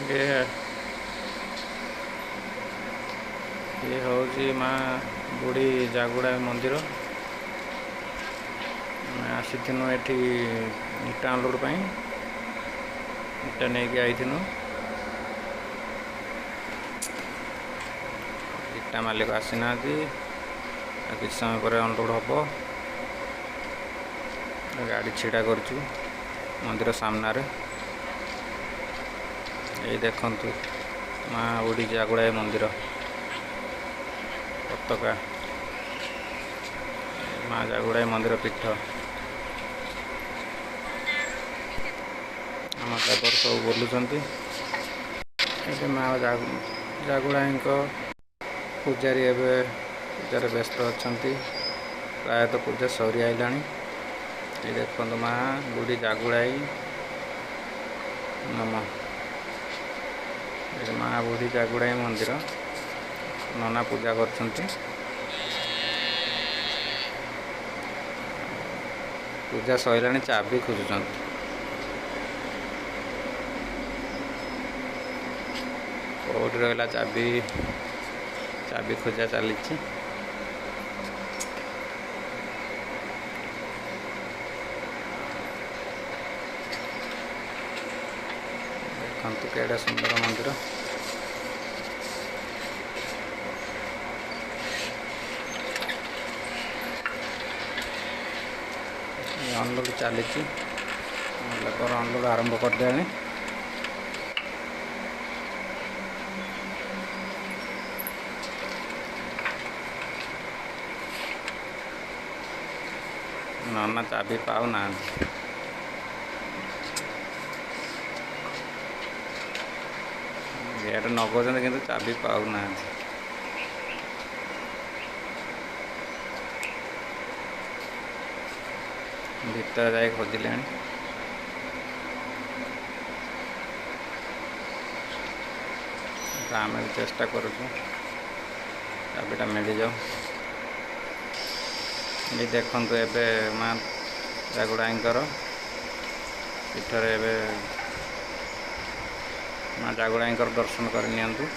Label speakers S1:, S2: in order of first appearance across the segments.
S1: ଇଏ ଇଏ ହେଉଛି ମା ବୁଢ଼ୀ ଜାଗୁଳାଇ ମନ୍ଦିର। ଆମେ ଆସିଥିନୁ ଏଠି ଇଟା ଅନଲୋଡ଼ ପାଇଁ, ଇଟା ନେଇକି ଆଇଥିନୁ। ଇଟା ମାଲିକ ଆସିନାହାନ୍ତି, ଆଉ କିଛି ସମୟ ପରେ ଅନଲୋଡ଼ ହେବ। ଗାଡ଼ି ଛିଡ଼ା କରିଛୁ ମନ୍ଦିର ସାମ୍ନାରେ। ଏଇ ଦେଖନ୍ତୁ ମା ବୁଢ଼ୀ ଜାଗୁଳାଇ ମନ୍ଦିର ପତାକା, ମା ଜାଗୁଳାଇ ମନ୍ଦିର ପୀଠ। ଆମ ଲେବର ସବୁ ବୁଲୁଛନ୍ତି। ଏଠି ମା ଜାଗୁଳାଇଙ୍କ ପୂଜାରୀ ଏବେ ପୂଜାରେ ବ୍ୟସ୍ତ ଅଛନ୍ତି। ପ୍ରାୟତଃ ପୂଜା ସରି ଆଇଲାଣି। ଏଇ ଦେଖନ୍ତୁ ମା ବୁଢ଼ୀ ଜାଗୁଳାଇ ନମ। ଏଠି ମା ବୁଢ଼ୀ ଜାଗୁଳାଇ ମନ୍ଦିର ନନା ପୂଜା କରୁଛନ୍ତି। ପୂଜା ସରିଲାଣି, ଚାବି ଖୋଜୁଛନ୍ତି। କୋଉଠି ରହିଲା ଚାବି? ଚାବି ଖୋଜା ଚାଲିଛି। ଦେଖନ୍ତୁ କେଡ଼େ ସୁନ୍ଦର ମନ୍ଦିର। ଅନଲୋଡ଼ ଚାଲିଛି, ଲେବର ଅନଲୋଡ଼ ଆରମ୍ଭ କରିଦେଲେଣି। ନନା ଚାବି ପାଉନାହାନ୍ତି। ଗେଟ୍ ନଗଉଛନ୍ତି କିନ୍ତୁ ଚାବି ପାଉନାହାନ୍ତି। ଭିତରେ ଯାଇ ଖୋଜିଲେଣି। ଆମେ ବି ଚେଷ୍ଟା କରୁଛୁ ଚାବିଟା ମିଳିଯାଉ। ଏଇ ଦେଖନ୍ତୁ ଏବେ ମା ଜାଗୁଳାଇଙ୍କର ପୀଠରେ ଏବେ ମା ଜାଗୁଳାଇଙ୍କର ଦର୍ଶନ କରି ନିଅନ୍ତୁ।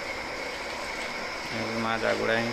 S1: ମା ଜାଗୁଳାଇ